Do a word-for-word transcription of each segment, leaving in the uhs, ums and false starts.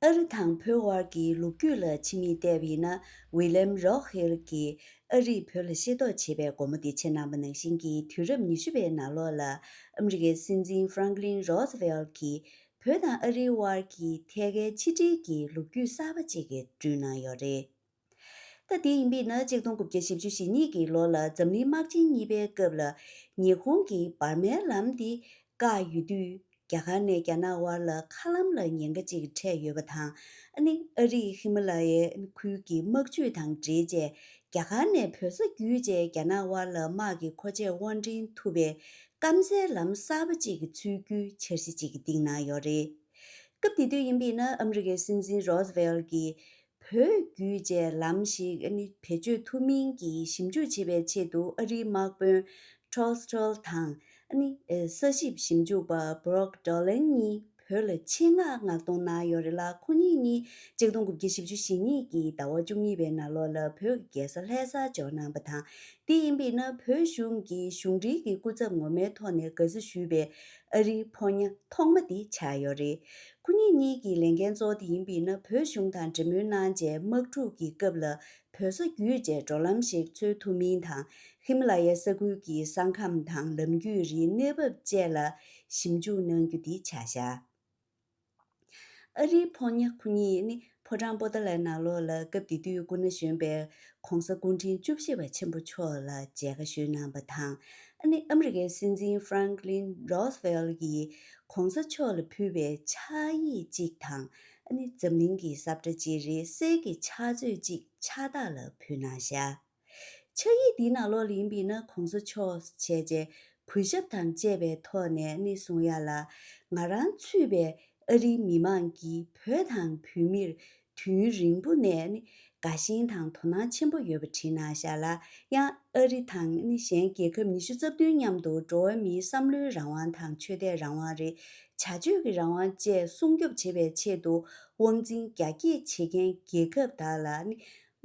ཨ་རི་དང་བོད་དབར་གྱི་ལོ་རྒྱུས་ལ་ཕྱི་མིག་བལྟས་པ་ཡིན་ན། ཝི་ལེམ་རོག་ཧིལ་གྱིས་ཨ་རིས་བོད་ལ་ཤེས་རྟོགས་བྱས་པའི་དགོངས་པ་དེ་བྱས་གནང་བ་ནང་བཞིན་གྱི། དུས་རབས་ཉི་ཤུ་པའི་ནང་ལོགས་ལ་ཨ་མི་རི་ཀའི་སྲིད་འཛིན་ཧྥ་རང་ཀླིན་རོ་སི་ཝེལ་གྱིས་བོད་དང་ཨ་རིའི་དབར་གྱི་ཐད་ཀའི་ཕྱི་འབྲེལ་གྱི་ལོ་རྒྱུས་གསར་པ་ཅིག་བསྐྲུན་གནང་ཡོད་རེད། ད་དེ་ཡིན་པས་ན། གཅིག་སྟོང་དགུ་བརྒྱ་བཞི་བཅུ་ཞེ་གཉིས་ཀྱི་ལོ་ལ་འཛམ་གླིང་དམག་ཆེན་གཉིས་པའི་སྐབས་ལ་ཉི་ཧོང་གིས་འབར་མའི་ལམ་འདི་བཀག་ཡོད་དུས། རྒྱ་གར་ནས་རྒྱ་ནག་དབར་ལ་མཁའ་ལམ་ལ་ཉེན་ཁ་ཅིག་འཕྲད་ཡོད་པ་དང་། ཨ་ནི་ཨ་རིས་ཧི་མ་ལ་ཡའི་ཁུལ་གྱི་དམག་ཇུས་དང་འབྲེལ་བྱས། རྒྱ་གར་ནས་བོད་ས་བརྒྱུད་བྱས་རྒྱ་ནག་དབར་ལ་དམག་གི་མཁོ་ཆས་དབོར་འདྲེན་ཐུབ་པའི་སྐམ་སའི་ལམ་གསར་པ་ཅིག་གི་འཚོལ་རྒྱུའི་འཆར་གཞི་ཅིག་བཏིང་གནང་ཡོད་རེད། སྐབས་དེ་དུས་ཡིན་པས་ན། ཨ་མི་རི་ཀའི་སྲིད་འཛིན་རོ་སི་ཝེལ་གྱིས་བོད་བརྒྱུད་བྱས་ལམ་ཞིག་ཨ་ནི་བེད་སྤྱོད་ཐུབ་མིན་གྱི་ཞིབ་འཇུག་བྱེད་པའི་ཆེད་དུ། ཨ་རིའི་དམག་དཔོན་ཊོ་སི་ཊོལ་དང་། ཨ་ནི་ས་ཞིབ་ཞིབ་འཇུག་པ་བྷ་རོག་ཌོ་ལན་གཉིས་བོད་ལ་ཆེད་མངགས་མངགས་གཏོང་གནང་ཡོད་རེད་ལ། ཁོ་གཉིས་གཉིས་གཅིག་སྟོང་དགུ་བརྒྱ་བཞི་བཅུ་ཞེ་གཉིས་ཀྱི་ཟླ་བ་བཅུ་གཉིས་པའི་ནང་ལོགས་ལ་བོད་ཀྱི་རྒྱལ་ས་ལྷ་སར་འབྱོར་གནང་བ་དང་། དེ་ཡིན་པས་ན། བོད་གཞུང་གིས་གཞུང་འབྲེལ་གྱི་སྐུ་ཚབ་ངོ་མའི་ཐོག་ནས་དགའ་བསུ་ཞུས་པའི་ཨ་རིའི་ཕོ་ཉ་ཐོག་མ་དེ་ཆགས་ཡོད་རེད། ཁོ་གཉིས་གཉིས་ཀྱི་ལས་འགན་གཙོ་བོ་དེ་ཡིན་པས་ན། བོད་གཞུང་དང་འབྲེལ་མོལ་གནང་རྗེས། དམག་འཁྲུག་གི་སྐབས་ལ་བོད་ས་བརྒྱུད་བྱས་འགྲོ་ལམ་ཞིག་འཚོལ་ཐུབ་མིན་དང་། ཧི་མ་ལ་ཡའི་ས་ཁུལ་གྱི་ས་ཁམས་དང་ལམ་རྒྱུད་རིགས་གནས་བབ་བཅས་ལ་ཞིབ་འཇུག་གནང་རྒྱུ་དེ་ཆགས་བཞག་ཨ་རིའི་ཕོ་ཉ་ཁོ་གཉིས་ནི་ཕོ་བྲང་པོ་ཏ་ལའི་ནང་ལོགས་ལ་སྐབས་དེ་དུས་སྐུ་ན་གཞོན་པའི་༧གོང་ས་སྐུ་ཕྲེང་བཅུ་བཞི་པ་ཆེན་པོ་མཆོག་ལ་མཇལ་ཁ་ཞུས་གནང་བ་དང་། ཨ་ནི་ཨ་མི་རི་ཀའི་སྲིད་འཛིན་ཧྥ་རང་ཀླིན་རོ་སི་ཝེལ་གྱིས་༧གོང་ས་མཆོག་ལ་ཕུལ་བའི་ཕྱག་ཡིག་ཅིག་དང་། ཨ་ནི་འཛམ་གླིང་གི་ས་བཀྲ་གཅིག་རེད། གསེར་གྱི་ཕྱག་མཛོད་ཅིག་ཕྱག་རྟགས་ལ་ཕུལ་གནང་བཞག་ཕྱག་ཡིག་འདིའི་ནང་ལོགས་ལ་ཡིན་པས་ན། ༧གོང་ས་མཆོག་བྱས་རྗེས་གུས་ཞབས་དང་བཅས་པའི་ཐོག་ནས་ནི་གསུང་ཡ་ལ། ང་རང་ཚུད་པའི་ཨ་རིའི་མི་མང་གིས་བོད་དང་བོད་མིར་དུས་ཡུན་རིང་པོ་ནས་ནི་དགའ་ཞེན་དང་དོ་སྣང་ཆེན་པོ་ཡོད་པ་བྲིས་གནང་བཞག་ལ། ཡང་ཨ་རི་དང་ནི་གཞན་རྒྱལ་ཁབ་ཉི་ཤུ་རྩ་བདུན་མཉམ་དུ་འགྲོ་བ་མིའི་བསམ་བློའི་རང་དབང་དང་ཆོས་དད་རང་དབང་རེད། བྱ་སྤྱོད་ཀྱི་རང་དབང་བཅས་སྲུང་སྐྱོབ་བྱེད་པའི་ཆེད་དུ་དབང་འཛིན་རྒྱ་སྐྱེད་བྱེད་མཁན་རྒྱལ་ཁབ་དག་ལ་ནི་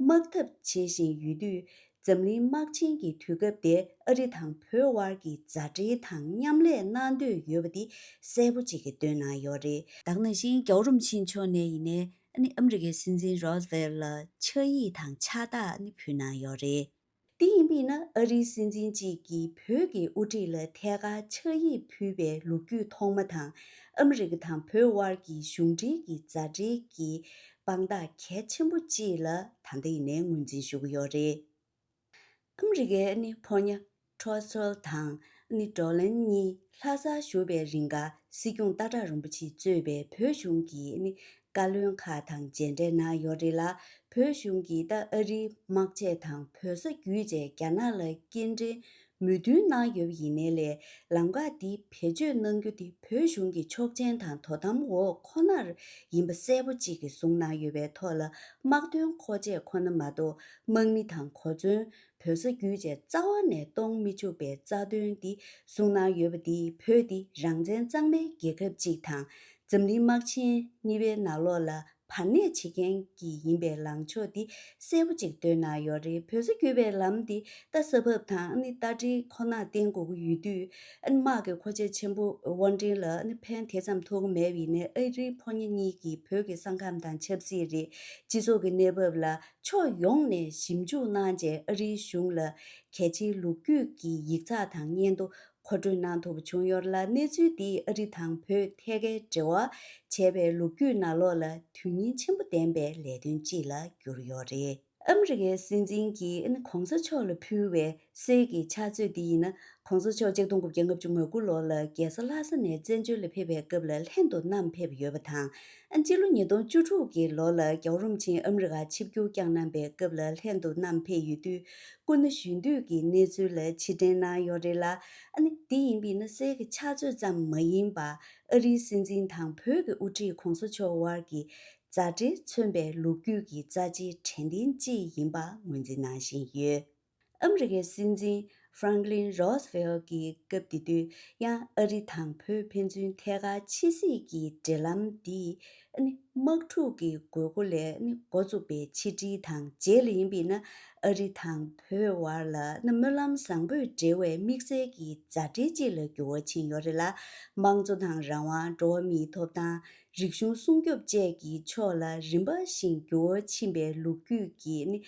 དམག་འཐབ་བྱེད་བཞིན་ཡོད་དུས། འཛམ་གླིང་དམག་ཆེན་གྱི་དུས་སྐབས་དེ་ཨ་རི་དང་བོད་དབར་གྱི་མཛའ་འབྲེལ་དང་མཉམ་ལས་གནང་འདོད་ཡོད་པ་དེ་གསལ་པོ་གཅིག་གིས་སྟོན་གནང་ཡོད་རེད། ད་ག་ནང་བཞིན་རྒྱལ་བ་རིན་པོ་ཆེ་མཆོག་ནས་ཡིན་ནའི་ཨ་ནི་ཨ་མི་རི་ཀའི་སྲིད་འཛིན་རོ་སི་ཝེལ་ལ་ཕྱག་ཡིག་དང་ཕྱག་རྟགས་ནི་ཕུལ་གནང་ཡོད་རེད། དེ་ཡིན་པས་ན། ཨ་རིའི་སྲིད་འཛིན་གཅིག་གིས་བོད་ཀྱི་དབུ་ཁྲིད་ལ་ཐད་ཀར་ཕྱག་ཡིག་ཕུལ་བའི་ལོ་རྒྱུས་ཐོག་མ་དང་། ཨ་མི་རི་ཀ་དང་བོད་དབར་གྱི་གཞུང་འབྲེལ་གྱི་མཛའ་འབྲེལ་གྱི་དཔང་རྟགས་གལ་ཆེན་པོ་གཅིག་ལ་ད་ལྟ་ཡིན་ནའི་ངོས་འཛིན་ཞུ་གི་ཡོད་རེད། ཨ་མི་རི་ཀའི་ནི་ཕོ་ཉ་ཊོ་སི་ཊོལ་དང་ནི་ཌོ་ལན་གཉིས་ལྷ་སར་བཞུགས་པའི་རིང་ག་སྲིད་སྐྱོང་སྟག་བྲག་རིན་པོ་ཆེས་གཙོས་པའི་བོད་གཞུང་གི་ནི་བཀའ་བློན་ཁག་དང་མཇལ་འཕྲད་གནང་ཡོད་རེད་ལ། བོད་གཞུང་གིས་ད་ཨ་རིའི་དམག་ཆས་དང་བོད་ས་བརྒྱུད་བྱས་རྒྱ་ནག་ལ་སྐྱེལ་འདྲེན་མོས་མཐུན་གནང་ཡོད་པ་ཡིན་ནའི་ལས། ལམ་ཁ་འདི་བེད་སྤྱོད་གནང་རྒྱུ་དེ་བོད་གཞུང་གི་ཆོག་མཆན་དང་དོ་དམ་འོག་ཁོ་ནར་ཡིན་པ་གསལ་པོ་གཅིག་གིས་གསུངས་གནང་ཡོད་པའི་ཐོག་ལ། དམག་དོན་མཁོ་ཆས་ཁོ་ན་མ་གཏོགས། དམག་མི་དང་གོ་མཚོན། བོད་ས་བརྒྱུད་བྱས་རྩ་བ་ནས་གཏོང་མི་བཅུག་པའི་རྩ་དོན་འདི་གསུངས་གནང་ཡོད་པ་འདིས། བོད་འདི་རང་བཙན་གཙང་མའི་རྒྱལ་ཁབ་ཅིག་དང་། འཛམ་གླིང་དམག་ཆེན་གཉིས་པའི་ནང་ལོགས་ལ་བར་གནས་བྱེད་མཁན་གྱི་ཡིན་པའི་ལངས་ཕྱོགས་འདི་གསལ་པོ་ཅིག་སྟོན་གནང་ཡོད་རེད། བོད་ས་བརྒྱུད་པའི་ལམ་འདི་ད་ས་བབ་དང་ནི་རྟ་དྲེལ་ཁོ་ནར་བརྟེན་དགོས་ཀྱི་ཡོད་དུས། ཨ་ནི་དམག་གི་མཁོ་ཆས་ཆེན་པོ་དབོར་འདྲེན་ལ་ཨ་ནི་ཕན་དེ་ཙམ་ཐོགས་ཀྱི་མེད་པ་ཡིན་ནའི། ཨ་རིའི་ཕོ་ཉ་གཉིས་ཀྱིས་བོད་ཀྱི་ས་ཁམས་དང་ཆབ་སྲིད་རེད། སྤྱི་ཚོགས་ཀྱི་གནས་བབ་ལ་ཕྱོགས་ཡོངས་ནས་ཞིབ་འཇུག་གནང་རྗེས། ཨ་རིའི་གཞུང་ལ་གལ་ཆེའི་ལོ་རྒྱུས་ཀྱི་ཡིག་ཚགས་དང་སྙན་ཐོ་མཁོ་སྤྲོད་གནང་ཐུབ་པ་བྱུང་ཡོད་ལ། གནས་ཚུལ་འདིས་ཨ་རི་དང་བོད་ཐད་ཀའི་འབྲེལ་བ་བྱས་པའི་ལོ་རྒྱུས་ནང་ལོགས་ལ་དོན་སྙིང་ཆེན་པོ་ལྡན་པའི་ལས་དོན་གཅིག་ལ་གྱུར་ཡོད་རེད། ཨ་མི་རི་ཀའི་སྲིད་འཛིན་གྱིས་ཨ་ནི་གོང་ས་མཆོག་ལ་ཕུལ་བའི་གསེར་གྱི་ཕྱག་མཛོད་འདི་ཡིན་ན། གོང་ས་མཆོག་ཆིག་སྟོང་དགུ་བརྒྱ་ལྔ་བཅུ་ང་དགུ་ལོ་ལ་རྒྱལ་ས་ལྷ་ས་ནས་བཙན་བྱོལ་ལ་ཕེབས་པའི་སྐབས་ལ་ལྷན་དུ་བསྣམས་ཕེབས་ཡོད་པ་དང་། ཨ་ནི་སྤྱི་ལོ་ཉིས་སྟོང་བཅུ་དྲུག་གི་ལོ་ལ་རྒྱལ་བ་རིན་པོ་ཆེ་ཨ་མི་རི་ཀར་ཆིབས་བསྒྱུར་བསྐྱངས་གནང་པའི་སྐབས་ལ་ལྷན་དུ་བསྣམས་ཕེབས་ཡོད་དུས། སྐུ་ན་གཞོན་དུས་ཀྱི་གནས་ཚུལ་ལ་ཕྱིར་དྲན་གནང་ཡོད་རེད་ལ། ཨ་ནི་འདི་ཡིན་པས་ན། གསེར་གྱི་ཕྱག་མཛོད་ཙམ་མ་ཡིན་པར། ཨ་རིའི་སྲིད་འཛིན་དང་བོད་ཀྱི་དབུ་ཁྲིད་གོང་ས་མཆོག་དབར་གྱི་མཛའ་འབྲེལ་མཚོན་པའི་ལོ་རྒྱུས་ཀྱི་རྩ་ཆེའི་དྲན་རྟེན་གཅིག་ཡིན་པ་ངོས་འཛིན་གནང་བཞིན་ཡོད། ཨ་མི་རི་ཀའི་སྲིད་འཛིན་ཧྥ་རང་ཀླིན་རོ་སི་ཝེལ་གྱིས་སྐབས་དེ་དུས་ཡང་ཨ་རི་དང་བོད་ཕན་ཚུན་ཐད་ཀར་ཕྱི་སྲིད་ཀྱི་འབྲེལ་ལམ་འདི་ཨ་ནི་དམག་འཁྲུག་གི་དགོས་མཁོ་ལས་ནི་འགོ་བཙུགས་པའི་ཕྱི་འབྲེལ་དང་རྗེས་ལ་ཡིན་པས་ན། ཨ་རི་དང་བོད་དབར་ལ་ནི་སྨོན་ལམ་བཟང་པོས་འབྲེལ་བའི་དམིགས་བསལ་གྱི་མཛའ་འབྲེལ་ཅིག་ལ་འགྱུར་བ་ཕྱིན་ཡོད་རེད་ལ། དམངས་གཙོ་དང་རང་དབང་། འགྲོ་བ་མིའི་ཐོབ་ཐང་། རིག་གཞུང་སྲུང་སྐྱོབ་བཅས་ཀྱི་ཕྱོགས་ལ་རིམ་པ་བཞིན་འགྱུར་བ་ཕྱིན་པའི་ལོ་རྒྱུས་ཀྱི་ནི་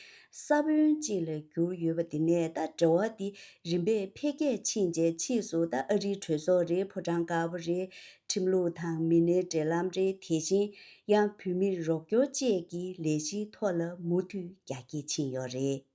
ས་བོན་ཅིག་ལ་གྱུར་ཡོད་པ་དེ་ནས། ད་འབྲེལ་བ་འདི་རིམ་པས་འཕེལ་རྒྱས་ཕྱིན་རྗེས་ཕྱིས་སུ་ད་ཨ་རིའི་གྲོས་ཚོགས་རེད། ཕོ་བྲང་དཀར་པོ་རེད། ཁྲིམས་ལུགས་དང་མི་སྣའི་འབྲེལ་ལམ་རེད། དེ་བཞིན་ཡང་བོད་མིར་རོགས་སྐྱོར་བཅས་ཀྱི་ལས་གཞིའི་ཐོག་ལ་མུ་མཐུད་རྒྱ་སྐྱེད་ཕྱིན་ཡོད་རེད།